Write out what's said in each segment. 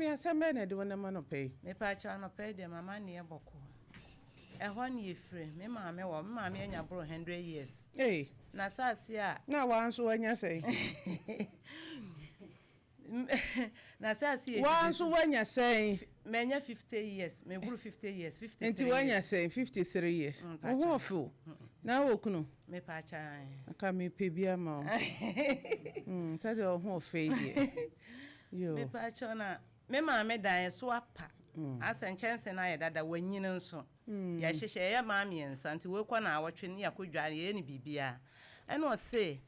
Maame, asɛm bɛn na ɛde wo nam anɔpa yi? Mepaakyɛw, anɔpa yi deɛ m'amanneɛ bɔkɔɔ. Ɛhɔ ne yɛfiri. Me maame wɔ, me maame anya boro 100 years. Ei. N'asase a. Na waa nso wanya sɛn? N'asase yɛ. Waa nso wanya sɛn? Manya 50 years, meboro 50 years, 53 years. Nti wanya sɛn? 53 years. Wo ho ɔfɛ o. Na wowɔ kunu? Mepaakyɛw, ae. Anka mepɛ bi ama wo. Sɛdeɛ wo ho ɔfɛ yi deɛ. Yoo. Mepaakyɛw, na me maame dan so apa. Asɛ nkyɛnse no ayɛ dada, wanyini nso. Yɛhyehyɛ, yɛyɛ mmaa mmiɛnsa, nti wei kɔ naawɔtwe ne yɛakɔ dware, yɛyɛ no biribiara. Ɛna ɔse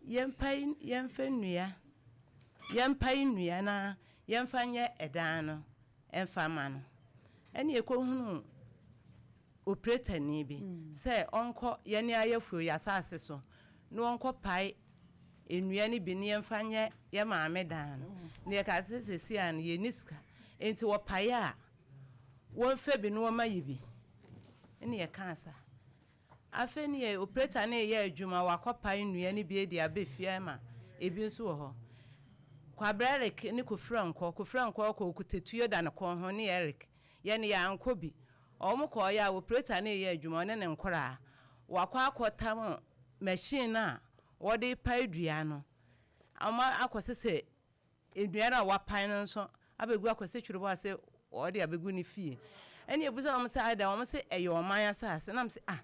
yɛmpae, yɛmfa nnua, yɛmpae nnua na yɛmfa nyɛ ɛdan no mfa mma no. Ɛna yɛkɔhunuu opiretani bi sɛ ɔnkɔ yɛne ayɛfuo, yɛn asase so, na ɔnkɔpae nnua no bi na yɛmfa nyɛ yɛn maame dan no. Na yɛkaa sɛ seesei ara no yɛnni sika, nti wɔpae a, wɔmfa bi na wɔma yɛ bi. Ɛna yɛkaa saa. Afei ne yɛ operator no reyɛ adwuma, wakɔpae nnua no bi de aba fie ama ebi nso wɔ hɔ. Kwabrɛ Eric ne Kofirankɔ, Kofirankɔ kɔ ɔkuta tuo da ne kɔn ho ne Eric. Yɛn yɛankɔ bi. Wɔn kɔeɛ a operator no reyɛ adwuma, ɔne ne nkoraa. Wakɔ akɔtam machine no a wɔde pae dua no. Wɔn akɔsesɛ Nnua no a wɔapae no nso abɛgu Akwasi Twiribɔ ase, wɔde abɛgu ne fie. Ɛnna yɛbisa wɔn sɛ, Adɛn? Wɔn se, Ɛyɛ ɔman asase. Na mese, Ah,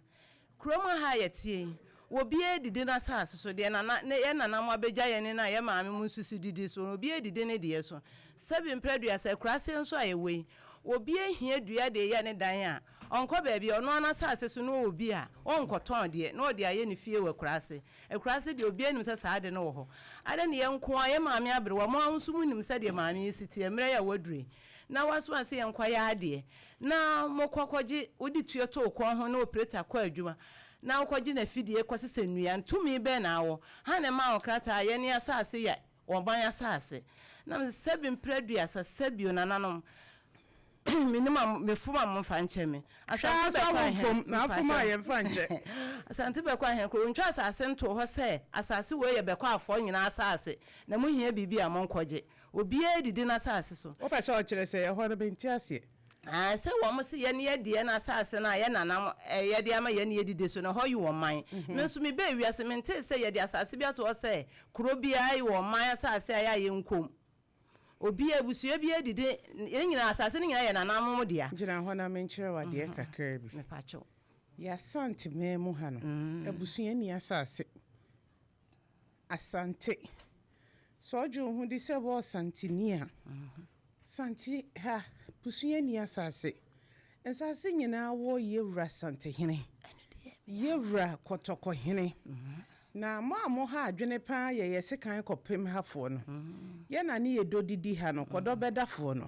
kurom ha a yɛteɛ yi, obiara didi n'asase so, deɛ nana, ne yɛn nana mo abɛgya yɛn ne a yɛn maame mo nso so didi so no, obiara didi ne deɛ so. Sɛbi mprɛ aduasa, akuraase nso a yɛwɔ yi, obiara hia dua de reyɛ ne dan a, ɔnkɔ baabi, ɔno ara n'asase so na ɔwɔ bi a, ɔnkɔtɔn deɛ, na ɔde ayɛ ne fie wɔ akuraase. Akuraase deɛ obiara nim sɛ saa ade no wɔ hɔ. Adɛn na yɛn nko ara, yɛn maame aberewa, mo ara nso monim sɛdeɛ maame yi si teɛ, mmerɛ yi a waduru yi, na wasoma sɛ yɛnkɔyɛ adeɛ, na mokɔ kɔgye, wode tuo to wo kɔn ho na operator kɔ adwuma, na wokɔgye n'afidie kɔsesa nnua no, tumi bɛn na awɔ? Hann na ɛmaa wo krataa a yɛne asase yɛ Wɔban asase. Na mese, Sɛbi mprɛ aduasa, sɛbi o nananom, mennim a mefom a momfa nkyɛ me. Asante bɛkɔ ahene, ahene, na afom a yɛmfa nkyɛ. Asante bɛkɔ ahene koro, wɔntwa asase ntoo hɔ sɛ asase wei yɛ Bɛkɔafoɔ nyinaa asase, na mohia biribi a monkɔgye. Obiara didi n'asase so. Wopɛ sɛ ɔkyerɛ sɛ ɛhɔ no mente aseɛ. Aane, sɛ wɔn se yɛn yɛ deɛ na asase no a yɛn nananom yɛ de ama yɛn na yɛdidi so no, ɛhɔ ye wɔn man. Me nso mebaa wiase, mentee sɛ yɛde asase bi ato hɔ sɛ kuro biara ye wɔn man asase a ɛyɛ a yɛnkɔ mu. Obiara, abusua biara didi, yɛn nyinaa, asase no nyinaa yɛ nananom dea. Gyina hɔ na menkyerɛ wo adeɛ kakraa bi. Mepakyɛw. Yɛn man mu ha no, abusua nni asase. Asante. Sɛ ɔgye wo ho di sɛ wɔ Asanteni a, Sante ha, busua nni asase. Nsase nyinaa wɔ Yɛwura Santehene, Yɛwura Kɔtɔkɔhene. Na mo a mo ha adwene paa yɛ yɛ sekan kɔpem hafoɔ no. Yɛ na ne yɛdɔ didi ha no, kɔdɔ bɛdafoɔ no.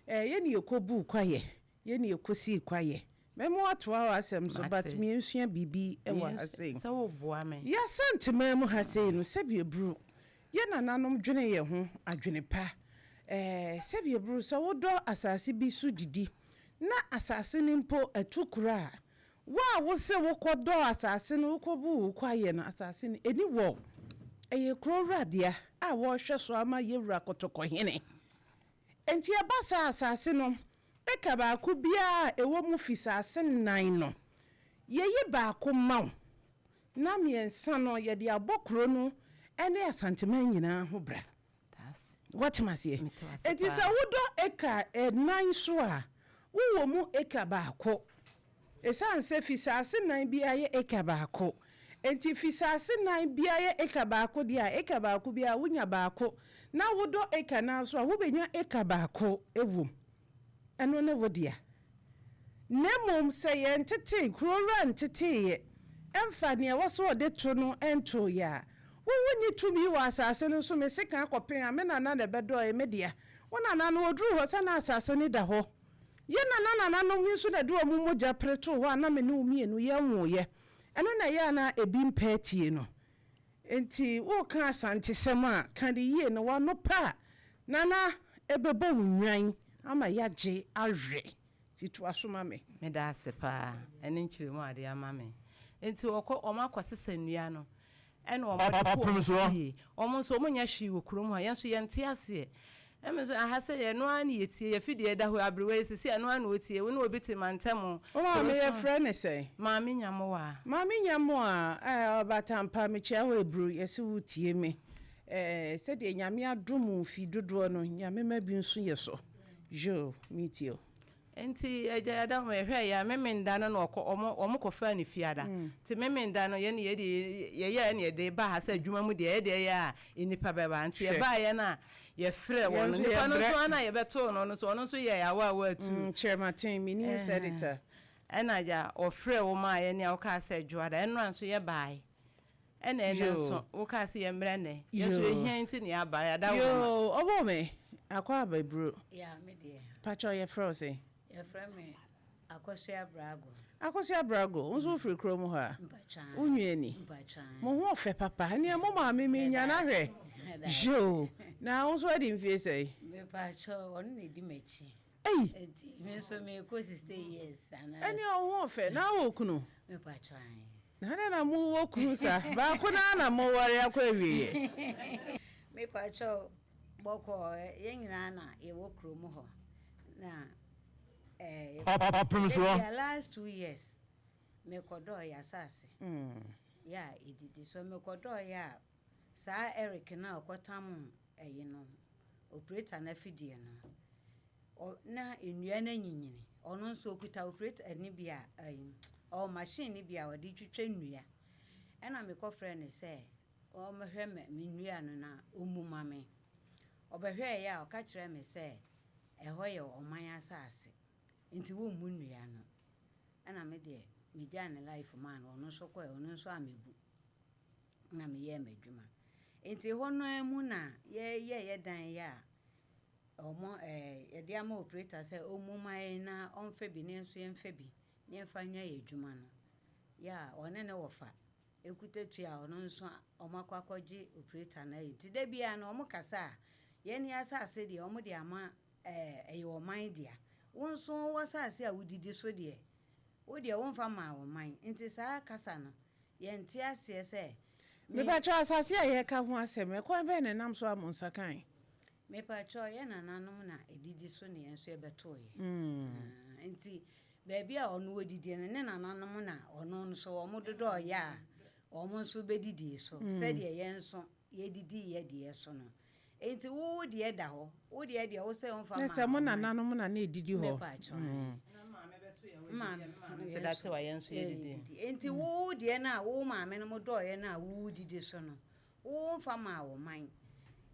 Ɛɛ yɛ ne yɛkɔbuu kwaeɛ. Yɛ ne yɛkɔsii kwaeɛ. Mɛma woatoa w'asɛm so but meɛnsua biribi wɔ ha sei. Sɛ woboa me. Yɛ Asanteman mu ha sei no sɛbi aburu yɛ nananom dwene yɛ ho adwene pa eh sɛbi aburu sɛ wodɔ asase bi so didi na asase no mpo atu kura a wo a wose wokɔ dɔɔ asase no wokɔbuu wo kwaeɛ no asase no ɛni wɔ ɛyɛ kuro wura dea a wɔrehwɛ so ama yɛwura Kɔtɔkɔhene. Enti ɛba saa a, asase no eka baako biara a ɛwɔ mu fi saase nnan no, yɛyi baako ma wo, na mmiɛnsa no yɛde abɔ kuro no ne Asanteman nyinaa ho bra. Woate me aseɛ? Enti sɛ wodɔ eka nnan so a, wowɔ mu eka baako. Esiane sɛ fisaase nan biara yɛ acre baako nti, fisaase nan biara yɛ acre baako deɛ a, acre baako biara wonya baako, na wodɔ acre no ara nso a, wobɛnya acre baako wom. Ɛno ne wo dea. Na mmom sɛ yɛntetee, kuro wura nteteeɛ, ɛmfa nea ɛwɔ sɛ ɔde to no ntooeɛ a, wo wonni tumi wɔ asase no so, me sekan kɔpem a me nana na ɛbɛdɔeɛ, me dea. Wo nana no, ɔduruu hɔ sɛ na asase no da hɔ. Yɛn nananananom yi nso na ɛde wɔn mogya pere too hɔ a na me ne wo mmienu yɛnwoeɛ. Ɛno na ɛyɛ a na ebi mpɛ atie no. Enti woreka Asantesɛm a, ka no yie na w'ano pa a, Nana ɛbɛbɔ wo nnwan ama yɛagye awe. Nti toa so ma me. Meda ase paa ɛne nkyerɛmu a wode ama me. Enti wɔkɔ, wɔn akɔsesa nnua no ɛna wɔn de kɔ wɔn fie. Wɔn nso wɔn nyɛ hwee wɔ kurom ha. Yɛn nso yɛnte aseɛ. Ɛmi nso aha sɛ yɛno ara ne yɛtie, yɛfidie da hɔ yi, aberewa yi sisi ɛno ara na ɔtie, wo ne obi te mantam. Wo maame yɛfrɛ no sɛn? Maame Nyamoa. Maame Nyamoa, eh, Ɔbatampa, mekyia wo Ebru, yɛse wo tie me. Eh, sɛdeɛ Nyame adom wo mfe dodoɔ no, Nyame ma bi nso yɛ so. Yoo, metie o. Nti agya yɛda hɔ yɛhwɛɛ yɛ a Memenda no na ɔkɔ ɔmo ɔmo kɔfaa no fiada nti Memenda no yɛne yɛde yɛyɛɛ ne yɛde baa ha sɛ adwuma mu deɛ yɛdeɛ yɛ a nnipa bɛba nti Hwɛ. yɛbaeɛ no a yɛfrɛɛ Yɛn wɔn no nso nnipa no yɛbrɛ. nso ara na yɛbɛtoo no no so ɔno nso yɛɛ awaawa atuu. Kyerɛmaten, me news editor. Ɛna agya ɔfrɛɛ wo maa yɛne a wokaa sɛ Dwoada ɛnora nso yɛbaeɛ. Ɛna ɛnnɛ nso, wokaa sɛ yɛmmrɛ nnɛ. Yɛn nso yɛhia nti na yɛaba. Yɛada wo mma. Yoo, ɔbɔɔ me akɔ abɛburo. Yeah, me deɛ. Pakyɛw yɛfrɛ wo sɛn? Yɛfrɛ me Akosua Brago. Akosua Brago, wo nso wofiri kurom hɔ a? Mpakyɛw. Wo nua ni? Mpakyɛw. Mo ho ɔfɛ papa. Ɛneɛ mo maame menya no ahwɛ. Yoo, na wo nso adi mfie sɛn? Mepakyɛw, ɔno na edi m'akyi. Ei! Nti me nso merekɔ 60 years anaa. Ɛneɛ wo ho ɔfɛ. Na wowɔ kunu? Mepakyɛw, ae. Na adɛn na mo wɔ kunu sa? Baako no ara na mo ware akɔ awieɛ. Me pakyɛw bɔkɔɔ yɛn nyinaa na yɛwɔ kurom hɔ na ɛɛ Ɔpem soɔ. Ebia last 2 years mekɔdɔɔ yɛ asase yɛ a ɛdidi so mekɔdɔɔ yɛ a saa Eric no a ɔkɔtam ɛyi no operator no afidie no na nnua no anyinyini. Ɔno nso ɔkuta operator no bi a ɛyi ɔwɔ machine no bi a ɔde twitwa nnua. Ɛna mekɔfrɛ no sɛ ɔmmɛhwɛ me me nnua no na ɔmmu ma me. Ɔbɛhwɛeɛ a ɔka kyerɛɛ me sɛ ɛhɔ yɛ ɔman asase nti wommu nnua no. Ɛna me deɛ megyaa ne life maa no ɔno nso kɔɛ ɔno nso ammɛbu. Na meyɛɛ m'adwuma. Nti hɔ no ara mu na yɛyɛɛ yɛ dan yi a ɔmo ɛɛ yɛde ama operator sɛ ɔmmu ma yɛn na ɔmfa bi na yɛn nso yɛmfa bi na yɛmfa nyɛ yɛn adwuma no. Yɛ a ɔne ne wɔfa ekuta tua a ɔno nso ɔmo akɔ akɔgye operator no ayi. Nti da biara no ɔmo kasa a yɛn asase deɛ ɔmo de ama ɛɛ ɛyɛ ɔman dea. Wo nso wɔ asase a wodidi so deɛ wo deɛ womfa maa ɔman. Nti saa kasa no yɛnte aseɛ sɛ. Mepakyɛw asase a yɛka ho asɛm ɛkwan bɛn na ɛnam so a mo nsa kae? Mepakyɛw yɛn nananom na ɛdidi so ne yɛn nso yɛbɛtooyɛ. Nti baabi a ɔno odidi no ne nananom na ɔno nso ɔmo dodɔɔyɛ a ɔmo nso bɛdidi so sɛdeɛ yɛn nso yɛdidi yɛ deɛ so no. Nti wo deɛ da hɔ wo deɛ deɛ wo sɛ womfa Na maa sɛ mo ɔman. nananom na na ɛdidi hɔ. Mepakyɛw. Maame Nso date wa yɛn nso yɛdidi. Nti wo deɛ no a wo maame no mo dɔɔyɛ no a wo didi so no wo mfa maa wo man.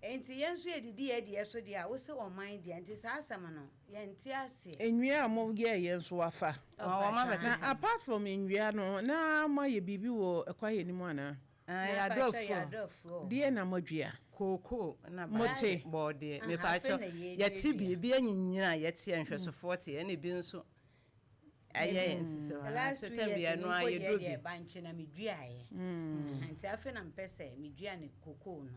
Nti yɛn nso yɛdidi yɛ deɛ so deɛ a wo sɛ ɔman deɛ nti saa asɛm no yɛnte aseɛ. Nnua a mo yɛɛ yɛn nso wafa. Wɔn abɛsesa. Na apart from nnua no na moayɛ biribi wɔ kwaeɛ no mu anaa? Yɛadɔ afuo. Yɛadɔ afuo. Deɛ na moadua? Kookoo na Mote. bɔɔdeɛ. Aha, Mepakyɛw afei na yɛdua yɛte dua. bi ebi anyinyini a yɛte nhwɛsofoɔ te ɛna ebi nso ɛyɛ yɛn sisi hɔ. The last 2 Sɛ years bi ɛno a no mpo yɛdɔ deɛ bi. deɛ bankye na meduaeɛ. Nti afei na mepɛ sɛ medua ne kokoo no.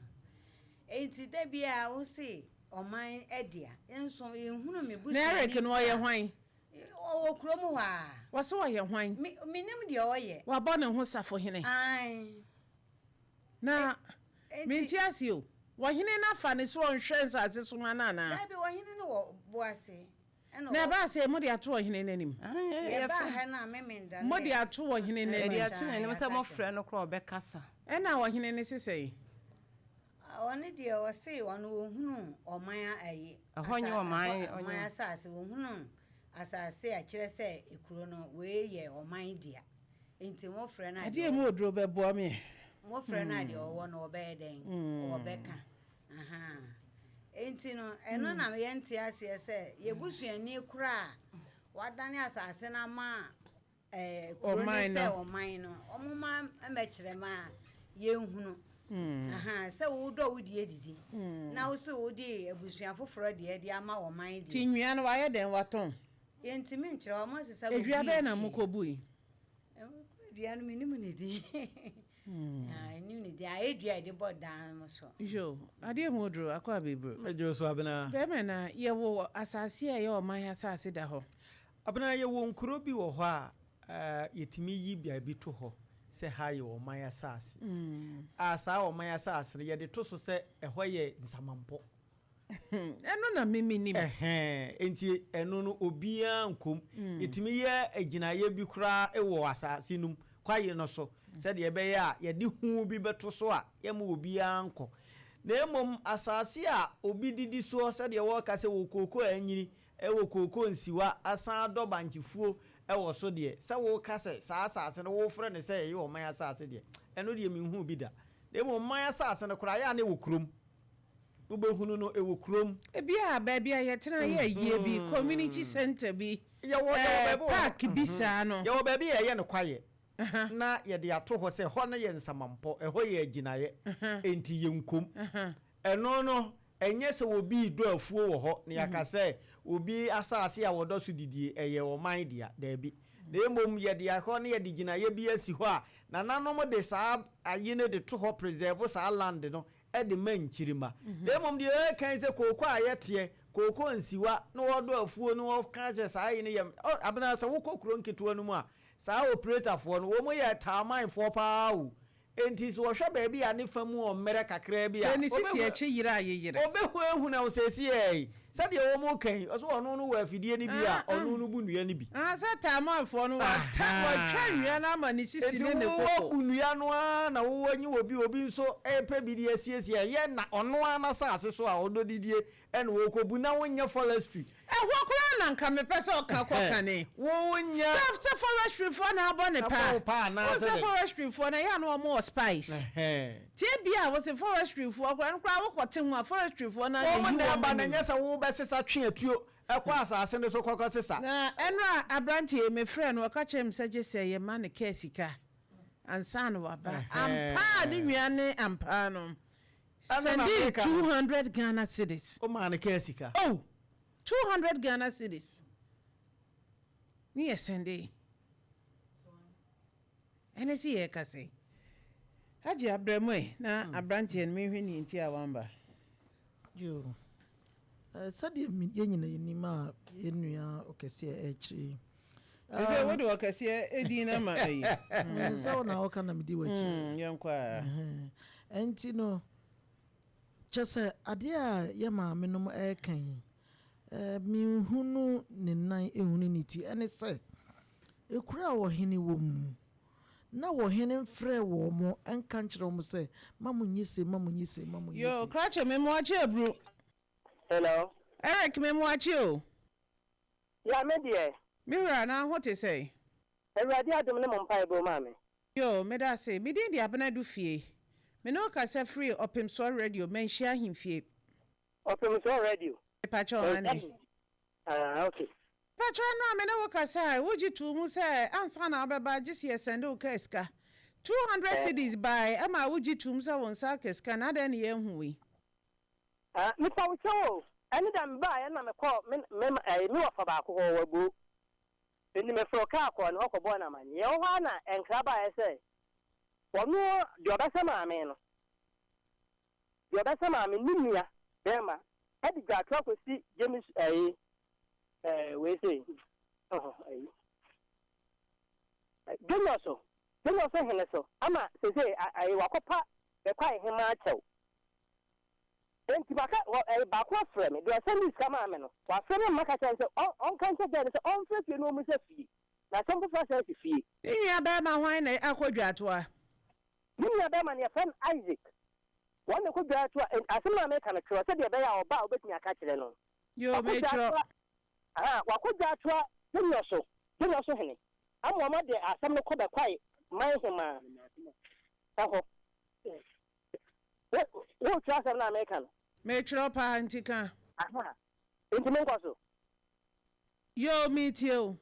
Nti da bi a wo se ɔman ɛdea nso yɛnhunu me Na Eric no ɔyɛ hwan? Ɔwɔ kurom hɔ a. Wɔse ɔyɛ hwan? Menim deɛ ɔyɛ. Wabɔ ne ho safohene. Ae. Na Enti- mente ase o. Wɔhene no afa ne so ɔnhwɛ nsase so ma no anaa? Dabi ɔhene no wɔ Boase. Ɛna Na ɛbaa sɛ mode ato ɔhene no anim. Yɛbaa ha no a memenda no Mode ato ɔhene no Yɛde anim. ato n'anim sɛ mofrɛ no koraa ɔbɛkasa. Ɛna ɔhene no sesɛe. Ɔno deɛ ɔse ɔno ɔhunu ɔman ayi. Ɛhɔ nyɛ ɔman- ɔman asase ɔhunu asase a kyerɛ sɛ ekuro no wei yɛ ɔman dea. Nti mofrɛ no a Adeɛ mu oduro bɛboa me. Mofrɛ no a deɛ ɔwɔ no ɔbɛyɛ dɛn? Ɔbɛka. Aha. Nti no ɛno na yɛnte aseɛ sɛ yɛbusuani koraa a wadane asase no ama kuro no Ɔman sɛ no. ɔman no ɔmo ma mmɛkyerɛ ma a yɛnhunu. Aha, sɛ wodɔ wo deɛ didi na wo sɛ wode abusua foforɔ deɛ de ama ɔman Nti deɛ nnua no wayɛ dɛn watɔn? Yɛntumi nkyerɛ ɔmo asesa Edua gugu bɛn na yɛ fie. mokɔbui? Dua no menim ne din. Ah, menim ne din. Ayɛ dua a yɛde bɔ dan no so. Yo, adeɛ mu oduro akɔ abɛburo. Mɛgye so, Abena. Bɛrima na yɛwɔ asase a ɛyɛ ɔman asase da hɔ. Abena, yɛwɔ nkuro bi wɔ hɔ a yɛtumi yi baabi to hɔ sɛ ha yɛ ɔman asase. A saa ɔman asase no yɛde to so sɛ ɛhɔ yɛ nsamanpɔ. Ɛno na me menim. Ɛhɛn, enti ɛno no obiara nkɔ mu. Yɛtumi yɛ agyinaeɛ bi koraa wɔ asase no mu, kwaeɛ no so, sɛdeɛ ɛbɛyɛ a yɛde hu bi bɛto so a yɛmma obiara nkɔ. Na mmom asase a obi didi soɔ, sɛdeɛ wɔreka sɛ wɔ kooko a anyini, wɔ kooko nsiwa, asan adɔ bankyefuo wɔ so deɛ, sɛ woka sɛ saa asase no wofrɛ no sɛ ɛyɛ ɔman asase deɛ, ɛno deɛ menhuu bi da. Na mmom ɔman asase no koraa, ɛyɛ a na ɛwɔ kurom. Wobɛhunu no, ɛwɔ kurom. Ebia baabi a yɛtena yɛ ayie bi, community centre bi, Yɛwɔ, yɛwɔ baabi wɔ hɔ. park bi saa no. Yɛwɔ baabi a yɛyɛ no kwaeɛ na yɛde ato hɔ sɛ ɛhɔ no yɛ nsamampɔ, ɛhɔ yɛ agyinaeɛ, enti yɛnkɔ mu. Ɛno no, ɛnyɛ sɛ obi redɔ afuo wɔ hɔ na yɛaka sɛ obi asase a wɔdɔ so didie, ɛyɛ ɔman dea. Daabi. Na mmom yɛde ɛhɔ no yɛde gyinaeɛ bi asi hɔ a nananom de saa ayi no de to hɔ preserve saa land no de ma nkyirimma. Na mmom deɛ yɛreka yi sɛ kooko a yɛteɛ, kooko nsiwa na wɔdɔ afuo na wɔka sɛ saa yi no yɛ, Abena sɛ wokɔ kuro nketewa no mu a, saa operatorfoɔ no, wɔn yɛ taamanfoɔ pa ara o. Enti sɛ wɔhwɛ baabi a ne fa mu ɔmmerɛ kakraa bi a, Sɛ ne sisi akyi yere a yeyere. ɔbɛhunahuna wo seesei yi. Sɛdeɛ wɔreka yi, ɔsɛ ɔno no wɔ afidie no bi a, ɔno no bu nnua no bi. Ah, sɛ Taamanfoɔ no, wɔata, wɔatwa nnua no ama ne sisi ne ne Enti koko. woabu nnua no ara na wowɔ nye obi, obi nso repɛ bi de asiesie a, ɛyɛ na ɔno ara n'asase so a ɔdɔ didie na ɔrekɔbu na wonyɛ forestry. Ɛhɔ koraa na nka mepɛ sɛ ɔka kɔ kane. Wonyɛ. Staff sɛ forestry foɔ na abɔ ne Abɔ paa. wo paa anaa Wohu sɛ sɛ dɛn? forestry foɔ no ɛyɛ a na wɔn wɔ spice. Nti ebia wose forestry foɔ koraa no koraa wokɔ te ho a forestry foɔ no ara na Wɔn eyi na wɔn ɛba no anim. ɛnyɛ sɛ wobɛsesa twe atuo kɔ asase no so kɔkɔ sesa. Na ɛno a abranteɛ yi mefrɛɛ no ɔka kyerɛɛ me sɛ gye sɛ yɛma no kaa sika ansa na waba. Ampa a ne nua ne ampa no Ɛno na sɛndee meka no. 200 Ghana cedis. Womaa no kaa sika? Oh! 200 Ghana cedis ne yɛ sɛndee. Ɛne se yɛreka sɛn? Agye abrɛ mu ɛ na abranteɛ no menhwɛ nea nti a wamba. Yoo. Sɛdeɛ yɛn nyina yɛnim a yɛn nua ɔkɛseɛ ɛrekyerɛ yi. Ɛsɛ wode ɔkɛseɛ edin no ama ayi. Sɛ wo na woka na medi w'akyi. Yɛnkɔ a. Ɛnti no, kyɛ sɛ adeɛ a yɛ maame nom ɛreka yi, menhunu ne nan nhunu ne ti. Ɛne sɛ, ekuro a ɔhene wɔ mu, na ɔhene mfrɛɛ wɔn nka nkyerɛ wɔn sɛ, ma mo nyɛ sei, ma mo nyɛ sei, ma mo nyɛ Yo, sei. krakye me moakye aburu. Hello. Eric me moakye o. Ya me deɛ. Me wura, na ho te sɛn? Awurade adom ne mo mpaebɔ maame. Yo, meda ase. Me din de Abena Dufie. Me ne wo kasa firi Ɔpemsoɔ Radio, Manhyia Ahemfie. Ɔpemsoɔ Radio? Mepakyɛw, aane. Ah, okay. Mepakyɛw, ɛno a me ne wo kasae, wogye too mu sɛ ansa na wobɛba gye sɛ yɛsɛnde wo kaa sika. 200 cedis bae ɛma wogye toom sɛ wo nsa aka sika no, adɛn na yɛanhu wei? Ah, mepa wo kyɛw o, ɛne da mebaeɛ na mekɔɔ me, me, ɛɛ, me wɔfa baako hɔ, ɔwɔ Abuo. Enti meforo kaa kɔɔ ne hɔ kɔbɔɔ no amanneɛ. Ɛwɔ hɔ ara na nkra baeɛ sɛ, ɔno, deɛ ɔbɛsɛ maame no, deɛ ɔbɛsɛ maame, ne nua barima de dwaato akɔsi James, ɛyi, ɛɛ, wei sei, ɔhɔ, ɛyi, Junior so, Junior so hene so, ama seesei, ɛyi, wakɔpa Bɛkwae hemaa kyɛw. Enti maka, wɔ, ɛyi, baako afrɛ me, deɛ ɔsɛndee sika maa me no, wafrɛ me ama maka kyerɛ no sɛ ɔ, ɔnka nkyerɛ girl no sɛ ɔmfrɛ fie na ɔmmisa fie, na asɛm foforɔ asan asi fie. Ne nua barima hwan na akɔ dwaatoa? Ne nua barima no, yɛfrɛ no Isaac. Wɔn na ɛkɔ dwaatoa. Enti asɛm no a meka no, twerɛ sɛdeɛ ɛbɛyɛ a ɔba a wobɛtumi aka akyerɛ no. Yoo, Wakɔ metwerɛ. dwaatoa, aha, wakɔ dwaatoa Junior so, Junior so hene, ama wɔn de asɛm no kɔ Bɛkwae man hemaa hɔ. Wo, woretwerɛ asɛm no a meka no? Metwerɛ paa, nti ka. Aha, enti menkɔ so? Yoo, meretie wo.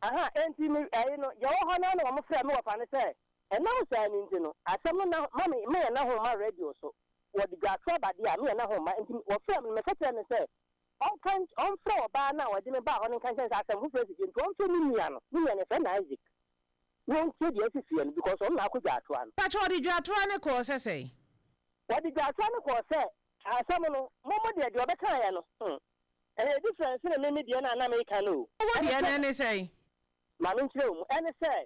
Aha, enti me, ɛyi no, yɛwɔ hɔ no ara na wɔfrɛɛ me wɔfa no sɛ, ɛnam saa no nti no, asɛm no na, ma me, meyɛ na ho mma radio so. Wɔde dwaato aba deɛ a, meyɛ na ho mma. Enti wɔfrɛɛ me no, meka kyerɛɛ no sɛ, ɔnka, ɔmfrɛ ɔbaa no a ɔde me baa hɔ no nka nkyerɛ no sɛ asɛm foforɔ asi fie, nti ɔmfrɛ ne nua no, ne nua no yɛfrɛ no Isaac. Wontie deɛ asi fie no because ɔno na akɔ dwaatoa no. Pakyɛ ɔde dwaatoa no kɔɔ sɛ sɛn? Wɔde dwaatoa no kɔɔ sɛ asɛm no mo mo deɛ deɛ ɔbɛkaeɛ no hmm ɛyɛ different sene me me deɛ no a na meka no o. Wo Ɛne deɛ no sɛ ɛne sɛn? Ma me nkyerɛ wo mu ɛne sɛ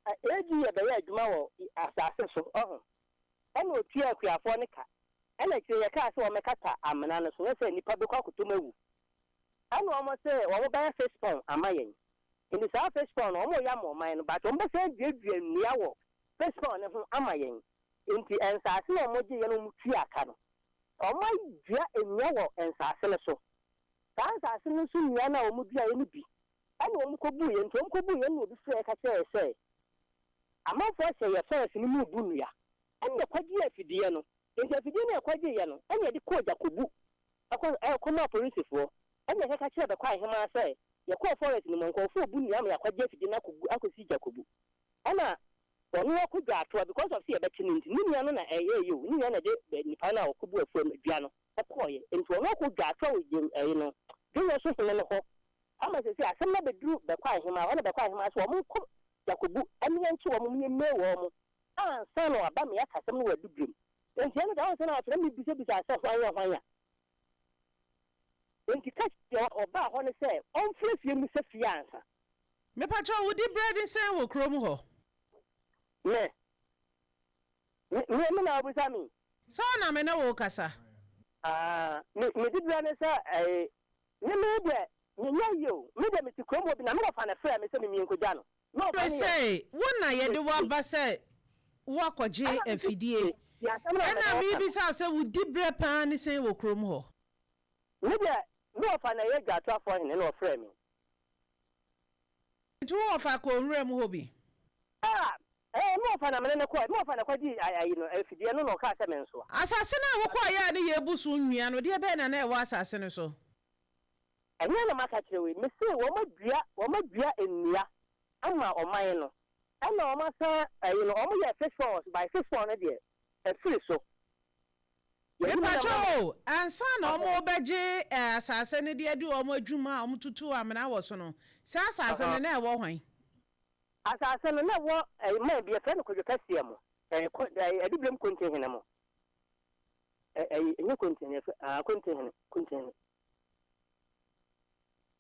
AG yɛ bɛyɛ adwuma wɔ asase so ɔho ɛna ɔtua akuafoɔ no ka. Ɛna akyire yɛkaa sɛ wɔmmɛkata amena no so nyɛ sɛ nnipa bɛkɔ akɔtɔ mu awu. Ɛna wɔn se wɔn bɛyɛ fish pond ama yɛn. Nti saa fish pond no wɔn reyɛ ama ɔman no but wɔn bɛsan aduadua nnua wɔ fish pond no ho ama yɛn. Nti nsaase no a wɔn gyeeɛ no wɔn tuaa ka no wɔn adua nnua wɔ nsaase no so. Saa nsaase no so nnua no a wɔn duaeɛ no bi ɛna wɔn kɔbuiɛ. Nti wɔn kɔbuiɛ no na obi frɛɛ ka kyerɛɛ yɛ sɛ amanfoɔ ahyɛ yɛ fence no mu rebu nnua. Ɛna yɛkɔgyee afidie no. Nti afidie no a yɛkɔgyeeɛ no ɛna yɛde kɔɔ Gyakobu kɔ kɔmaa polisifoɔ. Ɛnna yɛkɛka kyerɛɛ Bɛkwae hemaa sɛ, Yɛkɔɔ forest no mu, nkurɔfoɔ rebu nnua ama yɛakɔgye afidie no akɔgu akɔsi Gyakobu. Ɛnna ɔno akɔ dwaatoa because of sɛ yɛbɛkye no nti, ne nua no na ɛyɛeɛ o, ne nua na ɛde nipa no a ɔkɔbu afuo no dua no kɔeɛ. Nti ɔno akɔ dwaatoa wɔ Gyem ɛyi no, Dwonyɛ so hene no hɔ ama seesei asɛm no abɛduru Bɛkwae hemaa hɔ. Ɛnna Bɛkwae hemaa sɛ wɔnkɔ Gyakobu ne yɛnkye wɔn, yɛmmue wɔn ansa na waba ma yɛaka asɛm no wɔ adubirem. Enti ɛno deɛ, woahu sɛ na afei na mebisabisaa sɛ hwan yɛ hwan a. Enti ka kyerɛ deɛ ɔbaa hɔ no sɛ ɔmfrɛ fie mmisa fie ansa. Mepakyɛw, wodi brɛ ne sɛn wɔ kurom hɔ? Me? Me, me, me na wobisa me yi? Sɛ wo na me ne wo rekasa. Ah, me, medi brɛ ne sɛ, ɛɛ, me, me deɛ, menyɛ yie o. Me deɛ mete kurom hɔ bi na me wɔfa no frɛɛ me sɛ memmie nkɔgya no. Mese, wo na yɛde wo aba sɛ woakɔgye afidie, ɛna merebisa wo sɛ wo diberɛ pa ara ne sɛn wɔ kurom hɔ? Me deɛ, me wɔfa na ɛyɛ Dwatoafoɔ hene na ɔfrɛɛ me. Nti wo wɔfa kɔɔ nwura mu hɔ bi? Ah, ɛɛ, me wɔfa na me ne no kɔɔɛ, me wɔfa na ɛkɔgyee ayi no, afidie no na ɔkaa sɛ mensoa. Asase no a wokɔeɛ a ne yɛrebu so nnua no, deɛ bɛn na na ɛwɔ asase no so? Ɛheɛ na maka kyerɛ wo yi? Mese wɔadua, wɔadua nnua ama ɔman no, ɛna wɔasan ayi no, wɔyɛɛ fish ponds, by fish pond no deɛ, afiri so. Yɛyi no na Mepakyɛw ma. o, ansa na wɔrebɛgye asase no de adi wɔn adwuma a wɔtutu amena wɔ so no, saa asase no, na ɛwɔ hwan? Asase no, na ɛwɔ ɛyi, man bi, yɛfrɛ no Kwadwo Kɛseɛ mo, ɛɛ, ko, ɛyi, Adubirem Kontihene mo. Ɛ, ɛyi, ɛnyɛ Kontihene, yɛfrɛ, ah, Kontihene, Kontihene.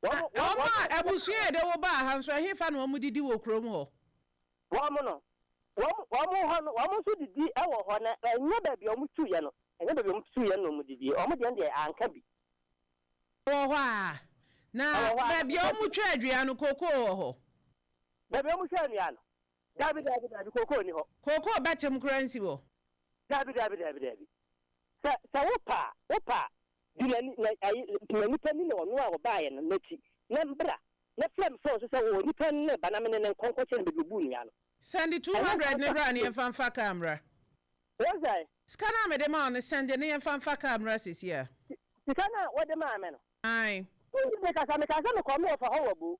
Na wɔn a abusua a yɛde wo baa ha nso, ɛhefa na wɔdidi wɔ kurom hɔ? Wɔn no, wɔn, wɔn hɔ no, wɔn nso didi wɔ hɔ, na ɛnyɛ baabi a wɔtuiɛ no, ɛnyɛ baabi a wɔtuiɛ no na wɔdidie. Wɔn deɛ no deɛ, anka bi. Wɔ hɔ a, na Ɛwɔ hɔ a, baabi a anka bi. wɔtwa adua no, kookoo wɔ hɔ? Baabi a wɔtwa nnua no? Daabi, daabi, daabi, kookoo nni hɔ. Kookoo bɛtem koraa nsi hɔ? Daabi, daabi, daabi, daabi. Sɛ, sɛ wopɛ a, wopɛ a, Di n'ani, na ayi, ma nipa ni na ɔno a ɔbaeɛ no n'akyi, na bra, na frɛ me fon so sɛ o, nipa no reba na me ne no nkɔ nkɔkyerɛ no baabi ɔbuu nnua no. Sɛnde two Ɛnyɛ hundred saa no sa. bra na yɛmfa mfa kaa mmra. Wo sɛn? Sika no a mede maa wo no, sɛnde na yɛmfa mfa kaa mmra seesei ara. Sika no a wode maa me no? Ae. Wonti mekasa, mekaa sɛ mekɔ me wɔfa hɔ wɔ Bo.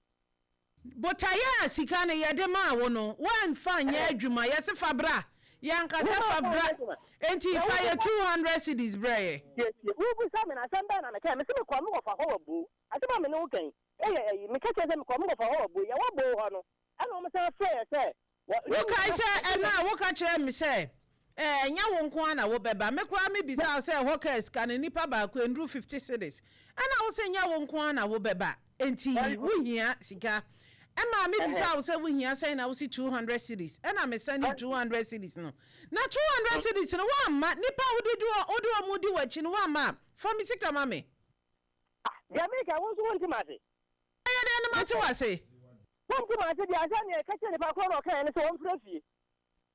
Botaeɛ a sika no yɛde maa wo no, woamfa anyɛ adwuma. Yɛse fa bra. Yɛanka sɛ fa bra. Enti fa yɛ 200 cedis brɛ yɛ. Tie, tie. Wobisa me no, asɛm bɛn na mekae? Mese mekɔɔ me wɔfa hɔ wɔ Bo. Asɛm a me ne wo ka yi, ɛyɛ ayi. Meka kyerɛɛ sɛ mekɔɔ me wɔfa hɔ wɔ Bo. Yɛwɔ Bo hɔ no, ɛna wɔsan frɛɛ yɛn sɛ Wokae sɛ ɛno a woka kyerɛɛ me sɛ, Ɛɛ, ɛnyɛ wo nko ara na wobɛba. Me koraa mebisaa wo sɛ ɛhɔ kaa sika no, nnipa baako, ɛnnuru 50 cedis. Ɛnna wose ɛnyɛ wo nko ara na wobɛba, enti wohia sika. Ɛmaa mebisaa wo sɛ wohia sɛn na wose 200 cedis. Ɛnna mesɛndee 200 cedis no. Na 200 cedis no, woamma. Nnipa a wode di wode wɔn di w'akyi no, woamma a, fa me sika ma me. Ah, deɛ mereka yi, wo nso wonte m'ase. Ɛyɛ dɛn na mate wo ase? Wonte m'ase deɛ a, sɛdeɛ ɛka kyerɛ nipa korɔ na ɔkaeɛ ne sɛ wɔmfrɛ fie.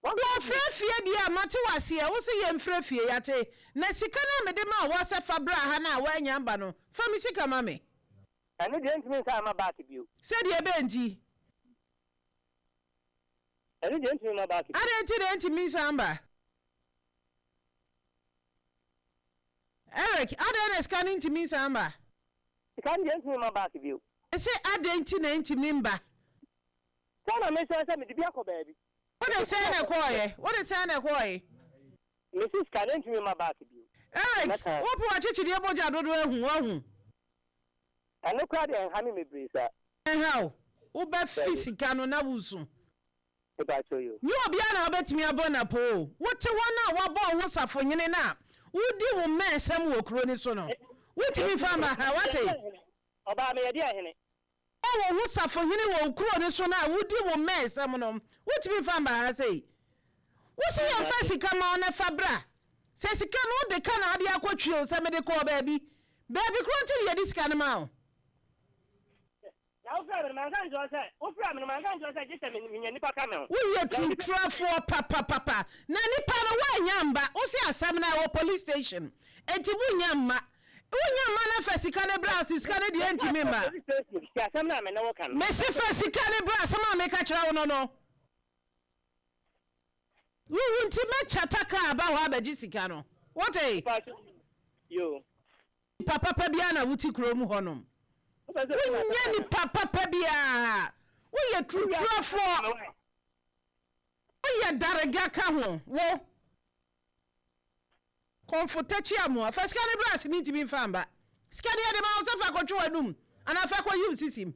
Wɔmfrɛ fie. Wɔfrɛ fie deɛ a, mate wo aseɛ. Wo se yɛmfrɛ fie, yɛate. Na sika no a mede maa woɔ sɛ fa bra ha no a woannya amba no, fa me sika ma me. Ɛno deɛ ɛntumi nsan mma back bio. Sɛdeɛ ɛbɛn nti? Ɛno deɛ ɛntumi mma back bio. Adɛn nti na ɛntumi nsan mba? Eric, adɛn na sika no ntumi nsan mba? Sika no deɛ ɛntumi mma back bio. Mese adɛn nti na ɛntumi mba? Sɛ na mesrɛ sɛ mede bi akɔ baabi. Wode sɛn na ɛkɔɔeɛ? Wode sɛn na ɛkɔɔe? Mese sika no ɛntumi mma back bio. Eric, wopɛ w'akyekyedeɛ mogya dodoɔ ahu, wahu? Ɛno koraa deɛ ɛnha me bebree saa. Ɛnha wo? Wobɛfe sika no na woresu. Nyɛ obiara na wobɛtumi abɔ no apoo o. Wote hɔ no a woabɔ wo ho safohene no a wodi wo mmɛnsɛm wɔ kuro no so no, wontumi mfa mma ha, woate? Wobɔ wo ho safohene wɔ wo kuro no so no a wodi wo mmɛnsɛm no, wontumi mfa mma ha sei. Wose yɛmfa sika ma wo na fa bra. Sɛ sika no wode ka na ade akɔtwe o, sɛ mede kɔɔ baabi. Baabi korɔ nti na yɛde sika no maa wo. Na wofrɛɛ me no, manka ankyerɛ wo sɛ, wofrɛɛ me no, manka ankyerɛ wo sɛ gye sɛ menya nnipa ka me ho. Woyɛ turuturafoɔ papapapa. Na nipa no woannya amba. Wose asɛm no ɛwɔ police station. Enti wonnya mma. Wonnya mma na fa sika no bra ase sika no deɛ ɛntumi mma. Police station, tie asɛm no a me ne wo ka no. Mese fa sika no bra asɛm a meka kyerɛ wo no no. Wowu nti mɛkyata car aba hɔ abɛgye sika no. Wote? Yoo. Nipa papa biara na wote kurom hɔnom. Wonyɛ nipa papa biara. Woyɛ turuturafoɔ. Woyɛ darega ka ho. Wo. Kɔmfo Takyi Amoah, fa sika no bra ase mentumi mfa mba. Sika no yɛde ma wo sɛ fa kɔtwe w'anum anaa fa kɔyi wo sisim.